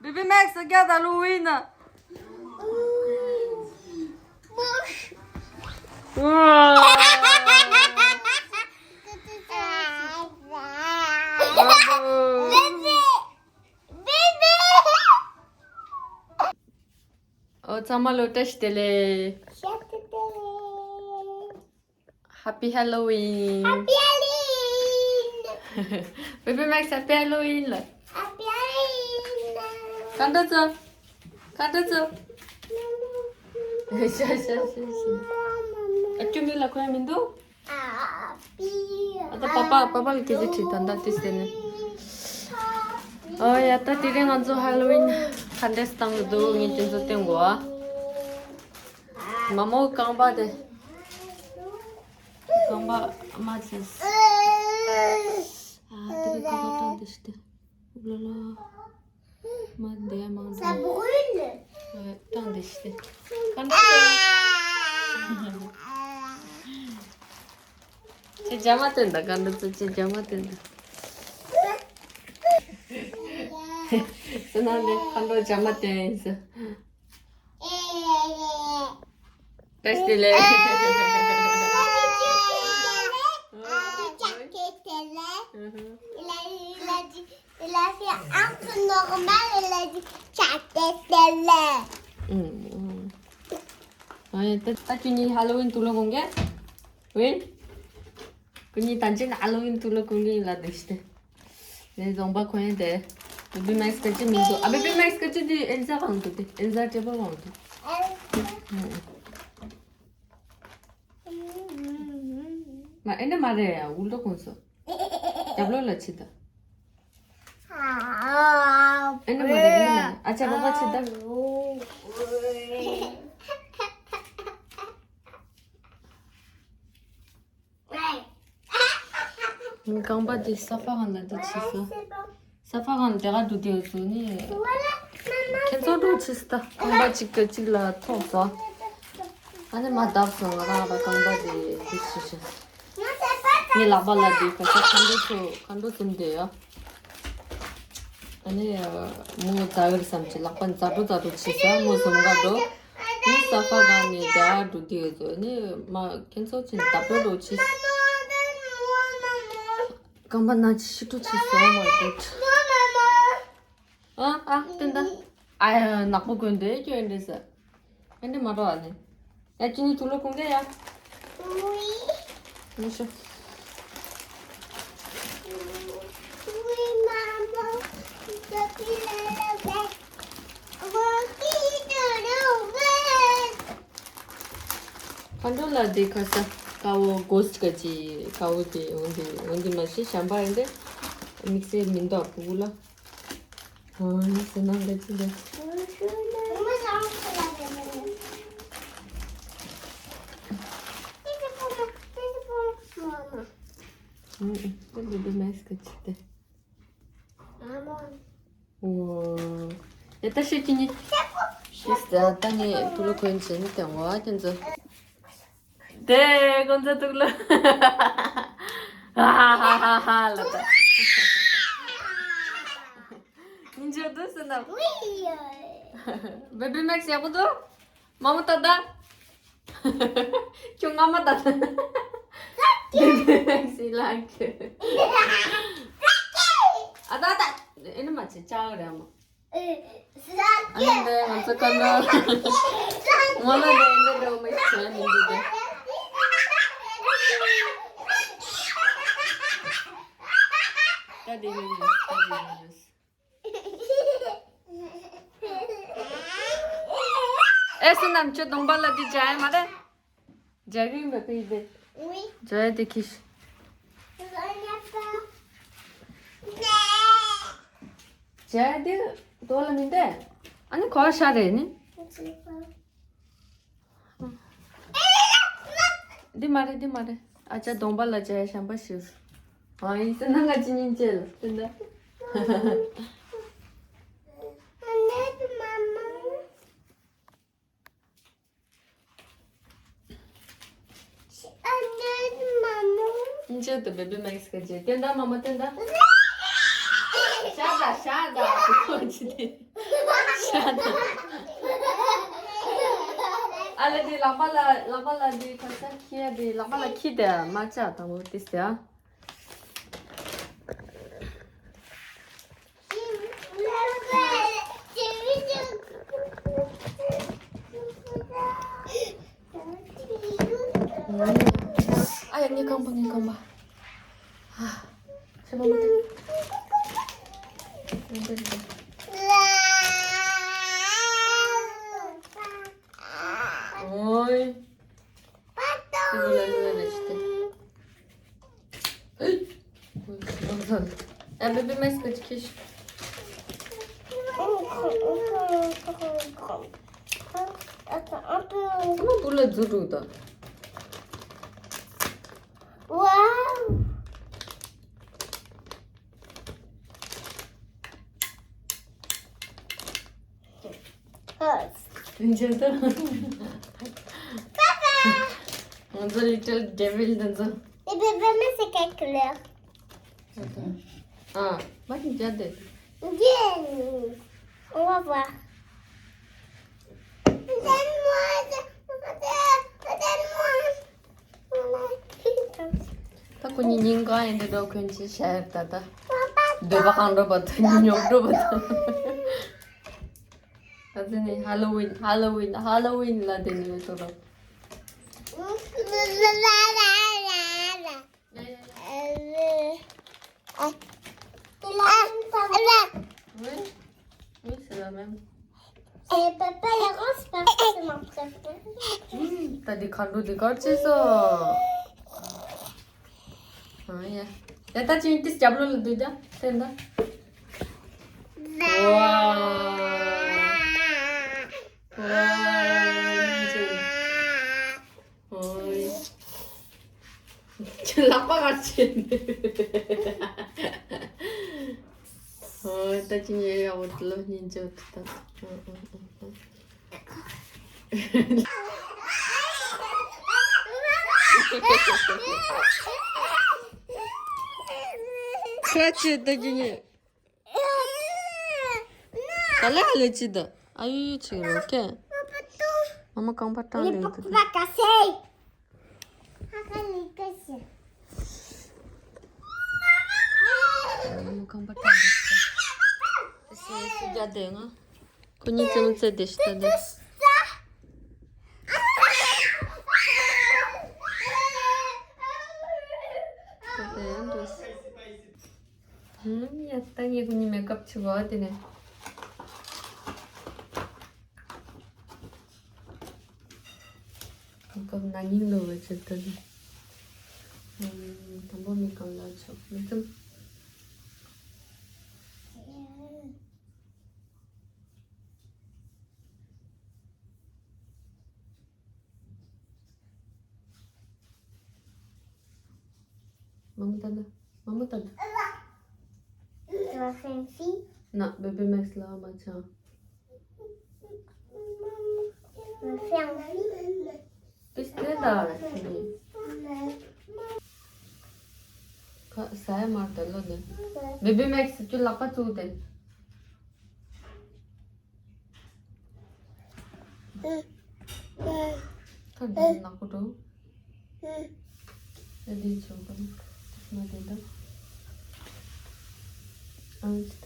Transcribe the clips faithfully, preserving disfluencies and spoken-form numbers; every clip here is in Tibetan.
Baby Max, regarde Halloween. ཨོ། ཚང་མ་ལོ་བཀྲ་ཤིས་བདེ་ལེགས། Happy Halloween. Happy Halloween. Baby Max, Happy Halloween ལ། Happy Halloween. ག་འདྲ་ཚོ། ག་འདྲ་ཚོ། ཤ་ཤ་ཤ་ཤ། ཨ་ཅུ་མི་ལ་ཁོ་ཡ་མི་འདུག་ཨ་ད་པ་པ་པ་པ་ལ་སྐད་ཆ་དྲིས་ད་ད་དེ་ཟེར་ནས། ཨོ་ཡ། ད་དེ་རིང་ང་ཚོ་Halloween་ག་འདྲས་བཏང་གི་འདུག་ངས་དེ་ཚོ་བསྟན་དགོས་ཨ། མ་མོ་རྐང་པ་དེ། རྐང་པ་མ་ཚིག་ཨ་དེ་གི་ཀ་ཀ་བཏང་དེ་ཤི་དེ། ལ་ལ། མ་འདས་མང་ས་འདུག་བུ་ཡིན། ཨ་བཏང་དེ་ཤི་དེ། ཀ་འདྲ་དེ། ཅི་ཇ་མ་སྟོན་ད་ག་འདྲ་ཚོ་ཅི་ཇ་མ་སྟོན་ད། སེ་ན་ལེ་ཁ་འགྲོ་ཇ་མ་སྟོན་ཡིན་ཟེར། བཀྲ་ཤིས་བདེ་ལེགས། ཨ་ཡ་ད་ད་ཁྱོད་གཉིས་Halloween་དུག་ལོག་གོན་གས། ཝིན། ཁོ་གཉིས་ད་ཅི་ན་Halloween་དུག་ལོག་གོན་གི་ཡིན་ལ་འདུག་ཤི་ཏེ། ནས་རྫོང་པ་ཁོ་ཡན་ཏེ། Baby Max་ག་ཅི་མི་འདུག་ཨ་Baby Max་ག་ཅི་དེ་ཨེལ་ཛ་གང་འདུག་དེ་ཨེལ་ཛ་སྤྲད་པ་གང་འདུག་མ་ཨེ་འདྲ་མ་རེད་ཡ་འུར་ལྡོག་གོན་སོ། རྒྱབ་ལོགས་ལ་ཕྱི་ད། ཨེ་འདྲ་མ་རེད་ཨེ་འདྲ་མ་རེད་ཨ་ཅག་པ་པ་ཕྱི་ད། རྐང་པ་དེ་ས་ཕ་གང་ལ་འདི་ཕྱིས་སོ། ས་ཕ་གང་ལ་དེ་ག་འགྲོ་དེ་བཟོ་ནི། ཁྱེད་ཚོ་འགྲོ་ཕྱིས་ད་རྐང་པ་གཅིག་གི་གཅིག་ལ་ཐོགས་སོ། ཨ་ནི་མ་བརྡབས་སོང་ང་རང་ར་རྐང་པ་དེ་འདི་ཕྱིས་ཤི། ངའི་ལག་པ་ལ་དེ་ག་ས་ཁ་འགྲོ་ཚོ་ཁ་འགྲོ་ཟུམ་དེ་ཡོ། ཨ་ནི་མོ་ཛ་གིར་བསམ་གྱི་ལག་པ་ཛ་འགྲོ་ཛ་འགྲོ་ཕྱིས་ས་མོ་ཟུམ་ག་འགྲོ། ནི་ས་ཕ་གང་ནས་དེ་ཨ་འགྲོ་དེ་བཟོ་ནི་མ་ཁྱེད་ཚོ་ཅི་ད་འགྲོ་འགྲོ་ཕྱིས། རྐང་པ་ན་ཆི་ཤི་ཀྲུ་ཆི་སོ་མ་གོ། ཨ་ཨ་སྟན་ད། ཨ་ཡ་ནག་པོ་གོན་དེ་སྐྱོན་འདྲེ་ས། ཨ་འདྲེ་མ་རོ་ཨ་ནི། ཡ་ཅི་ནི་དུག་ལོག་གོན་གི་ཡ། མི་ཤོ། ཁ་འགྲོ་ལ་དེ་ཁ་ས་ཀ་བོ་གོ་སི་ཀ་ཅི་ཀ་བོ་དེ་འོན་དེ་འོན་དེ་མ་ཤེས་བྱམས་པ་ཡིན་དེ་དམིགས་བསལ་མི་འདུག་ཨ་ཕྲུ་གུ་ལ། ཨོ་ཡིན་ཟེར་ན་འདི་ཅི་འདི། ཨུ་ཨུ་འདི་འདི་མེད་སྐད་ཆ་དེ། ཨོ། ཡ་ད་ཤེས་ཀྱི་ནི། ཤེས་ད་ད་ནི་དུག་ལོག་གོན་ཅན་དེ་འོ་དེ་ཚོ། དེ་ཀོན་ཚ་དུག་ལོག་ཧ་ཧ་ཧ་ཧ་ལ་ད། ཉིན་ཆོ་དུ་སུ་ན། Baby Max་ཡག་པོ་འདུག་མ་མོ་ད་ད། ཁྱོད་ང་མ་ད་ད། Baby Max་ཡི་ལ་ཁྱོད། ཨ་ད་ད། ཨེ་ནི་མ་ཆེ་ཅག་རེད་མ། ཨ་ནི་འདི་ང་ཚོ་ཀ་འདྲ། ང་ལ་འདི་འདི་འདྲ་མི་ཆེ་མི་འདུག་ད། ད་འདི་ཡོད་རེད་ད་འདི་ཡོད་རེད། ཨེ་སུ་ནམ་ཆོས་གདོང་པ་ལ་འདི་འཇའ་ཡ་མ་རེད། འཇའ་རིང་མ་པི་དེ། འཇའ་ཡ་དེ་ཁིས། འཇའ་ཡ་དེ་དོ་ལ་མིན་ཏེ། ཨ་ནི་གོ་ཤ་རེད་ནི། འདི་མ་རེད་འདི་མ་རེད། ཨ་ཅག་གདོང་པ་ལ་འཇའ་ཡ་ཞམ་པ་ཞིག་ཨ་ཡིན་ཟེར་ན་ང་ཅི་ཉིན་བྱེད་ལ་དེ་འདྲ། ཉིན་བྱེད་དུ་Baby Max་ག་བྱེད་དེ་འདྲ་མ་མ་དེ་འདྲ། ཨ་ལེ་དེ་ལག་པ་ལ་ལག་པ་ལ་དེ་ག་ས་ཁྱི་ཡ་དེ་ལག་པ་ལ་ཁྱི་དེ་མ་བཅག་དང་པོ་ཏིས་ཡ། ཨ་ཡ་ངའི་རྐང་པ་ངའི་རྐང་པ། ཨ། ཆེ་མོ་མོ་དེ། ཨོའི། དེ་ལ་ལ་ལ་ལ་ཞིག་དེ། ཨ་བེ་བེ་མེག་སི་ཁ་ཅིག་ཁྱེར་ཤོག་ཨ་མ་བུ་ལ་རྫུ་འགྲོ་ད། Wow. འཇོན་ཏོ། Papa. ང་ཚོ་little devil འདི་ཚོ། Et bébé, mais c'est quelle couleur? ཨ། མ་གི་འཇའ་དེ། Bien. On va voir. Donne-moi, donne-moi. ད་ཁོ་གཉིས་སྙིང་ག་ཡིན་འདི་འགྲོ་ཁོན་ཅི་ཤར་ད་ད། འདོད་པ་གང་འགྲོ་བ་ད་ཉོག་འགྲོ་བ་ད། ད་ཚེ་ནི་Halloween Halloween Halloween ལ་དེ་ནི་ཡོད་དོ་རོ། Oui, oui, c'est la même. Eh, papa, la rose, parce que c'est mon préféré. T'as des cadeaux de quartier, ça. Ah, yeah. Là, t'as une petite diablo le dedans, c'est là. Wow. Wow. ཨོའི། ཁྱོད་ལག་པ་གར་བྱེད་ནས། ཨོའི། ད་ཅི་ཉེ་ཡ་འོ་དེ་ལོ་སྙིང་རྗེ་འོ་དེ་ད། ཨོ་ཨོ་ཨོ་ཨོ། ཁ་ཆེ་ད་ཅི་ཉེ། ད་ལ་ལེ་ཅི་ད། ཨ་ཡུ་ཡུ་ཆི་རོ་ཀེ། མ་མ་རྐང་པ་སྐྲངས་ལེ་ད། མ་མ་རྐང་པ་སྐྲངས་ལེ་ད། སུ་སུ་རྒྱ་དེ་ང་། ཁོ་གཉིས་ཙམ་རྩེ་དེ་ཤི་ད་དེ། ད་དེ་ཡང་འདུག་ཧུམ། ཡ་ད་ངས་ཁོ་གཉིས་མེག་ཨབ་བྱེད་དགོས་དེ་ནས། མེག་ཨབ་ན་ནིང་ལོ་བའི་ཆེད་དུ་ནས། ཧུམ། དང་པོ་མི་གང་ལ་ཆོག་མི་ཐུབ། མ་མོ་ལྟ་ན། མ་མོ་ལྟ་ན། Tu vas faire une fille? Non, bébé Max ལ་མ་ཆགས། Tu vas faire une fille? Qu'est-ce que t'as? ཁ་ཟ་ཡ་མར་ད་ལོ་ནི། Bébé Max ཁྱོད་ལག་པ་བཙུགས་ཏེ། ཁ་འདི་ནག་པོ་འགྲོ། ཨ་འདི་ཆོག་གམ། མ་དེ་འདྲ། ཨ་ཅི་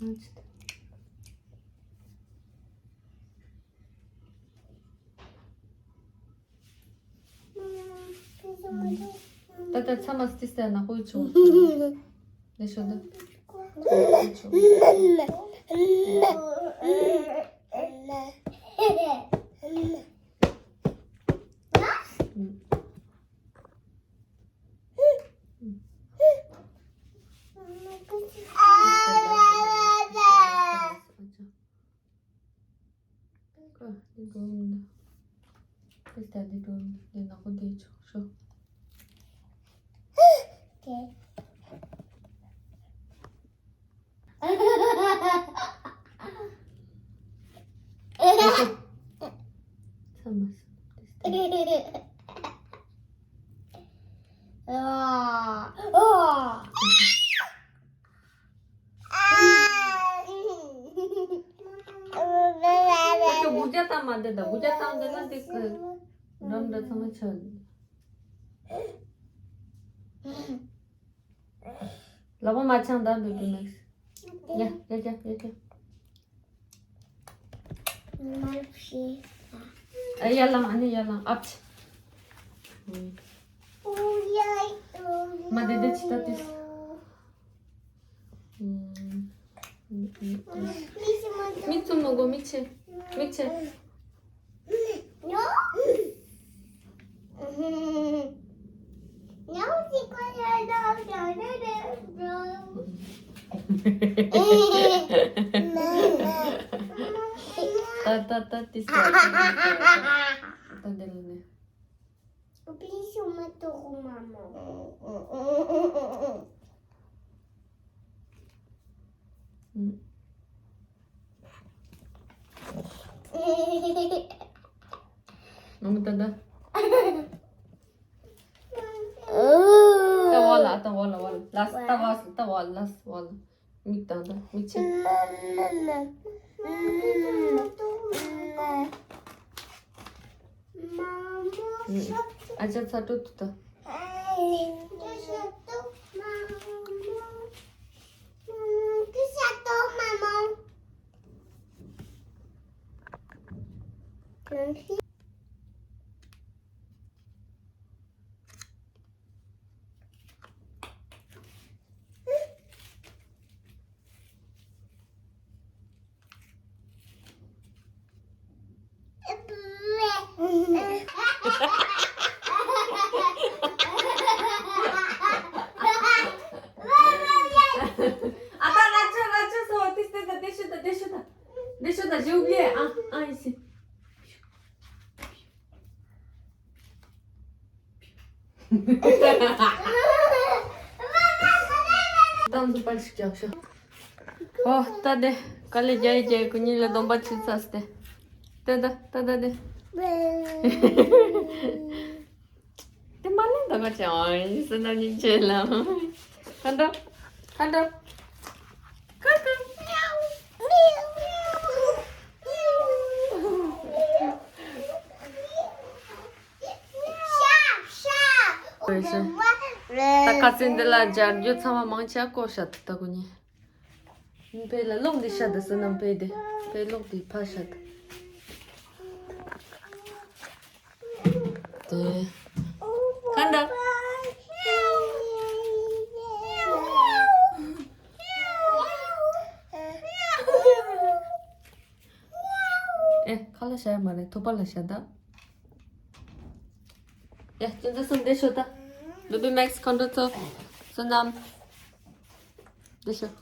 ད། ཨ་ཅི་ད། ད་ལྟ་ཚ་མ་སྟི་སྟེ་ན་ཧོ་ཆུ། ལེ་ཤོ་ད། ཁ་འདི་འགྲོ་མི་འདུག་ཁ་ད་འདི་འགྲོ་མི་འདུག་འདི་ནག་པོ་འདི་ཆོག་ཤོ། ཚ་མ་སོང་། ཨ། ཨ། ཨ་ཅོ་སྒུག་རྒྱག་བཏང་མ་འདི་ད་སྒུག་རྒྱག་བཏང་འདི་ན་འདི་ཁ་འགྲམ་འདྲ་ཚང་མ་ཆགས། ལག་པ་མ་འཆང་ད་འདུག་འདུག་ནས། ཡ་ཡ་ཡ་ཡ་ཡ། མར་ཕྱེ། ཨ་ཡར་ལངས། ཨ་ནི་ཡར་ལངས། ཨབ་ཆི། མ་དེ་དེ་ཆི་ད་དེ། མིག་བཙུམ་མི་དགོས། མིག་ཕྱེ། མིག་ཕྱེ། ད་ད་ད་དེ་ད་དེ་ལ་ནས། ཨུམ། ཨ་མ་ད་ད། ད་བ་ལ་ད་བ་ལ་བ་ལ་ལ་ད་བ་ལ་ད་བ་ལ་བ་ལ། མིག་དང་ད་མིག་ཆེ། ཨ་ཅག་ཚ་དྲོད་དུ་ད། ཨ་ད་ར་ཅོ་ར་ཅོ་སོ་ཏི་སྟེ་ད་དེ་ཤི་ད་དེ་ཤི་ད་དེ་ཤི་ད་ཞུགས་ལེ། ཨ་ཨ་ཡི་སི། ཏང་དུ་པར་ཞིག་རྒྱག་ཤོག་ཨོ་ད་དེ་དཀའ་ལས་རྒྱག་རྒྱག་ཁོ་གཉིས་ལ་སྡོམ་པ་བྱེད་ཚར་སྟེ། ད་ད་ད་ད་དེ། དེ་མ་ལན་ད་ག་ཅང་ཡིན་སེ་ན་ཉིན་བྱེད་ལ། ཁ་འདྲ། ཁ་འདྲ། ཁ་ཁ། ད་ཁ་སེང་འདི་ལ་སྦྱར་རྒྱུ་ཚང་མ་མང་ཆེ་བ་བཀོག་ཤག་ད་ཁོ་གཉིས། ཕའི་ལ་ལོག་འདི་ཤ་ད་སི་ནམ་ཕའི་དེ། ཕའི་ལོག་འདི་ཕ་ཤ་ད། དེ། ཁ་འདྲ། ཨེ་ཁ་ལ་ཤ་ཡ་མ་རེད། ཐོད་པ་ལ་ཤ་ད། ཡ་ཁྱེད་ཚོ་སུ་འདི་ཤོད་ད། བེ་བི་མེག་སི་ཁོང་ཁྲོ་ཚོ་སུ་ནམ། འདི་ཤོད།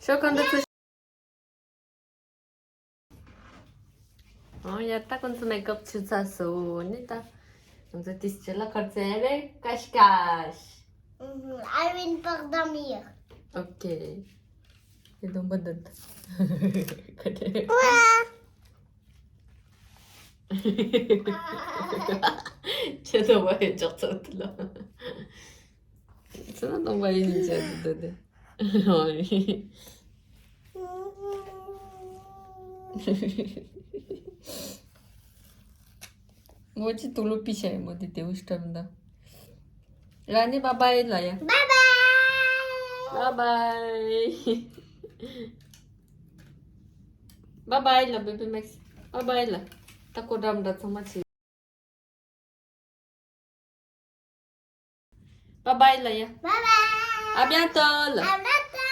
ཤོད་ཁོང་ཁྲོ་ཚོ། ཨོ་ཡ་ད་ཁོང་ཚོ་མེག་ཨབ་བྱས་ཚར་སོང་ནི་ད། ཁོང་ཚོ་ཏིས་ཅི་ལ་ཁར་ཚེ་རེ་ཀ་ཤ་ཀ་ཤ། ཨུ་ཧུ། I will pardon you. ཨོ་ཀེ། ཡེ་སྡོམ་པ་འདི་ད། ཁ་ཏེ། ཁྱེད་ཚོ་བ་ཡི་ཅོག་ཚོད་ལ། ཚོད་ན་སྡོམ་པ་ཡིན་ཅག་འདི་ད། ངོ་ཅི་ཏུ་ལུ་པི་ཤ་ཡི་མོ་དེ་དེ་བུ་ཤ་ཏམ་ད། ར་ནི་བ་བའི་ལ་ཡ། བ་བའི། བ་བའི། བ་བའི་ལ་བེ་བི་མེག་སི། བ་བའི་ལ། ད་ཀོ་འགྲམ་འདྲ་ཚང་མ་ཆེ། བ་བའི་ལ་ཡ། བ་བའི། ཨ་བྱ་ཏོ་ལ། ཨ་བྱ་ཏོ།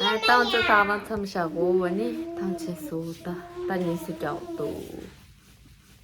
ཨ་ཏང་ཙི་ཏང་ན་མཚམས་བཞག་གོ་བ་ནི་ཐང་ཆད་སོ་ད། ད་ཉིན་སུ་རྒྱག་ཏོ།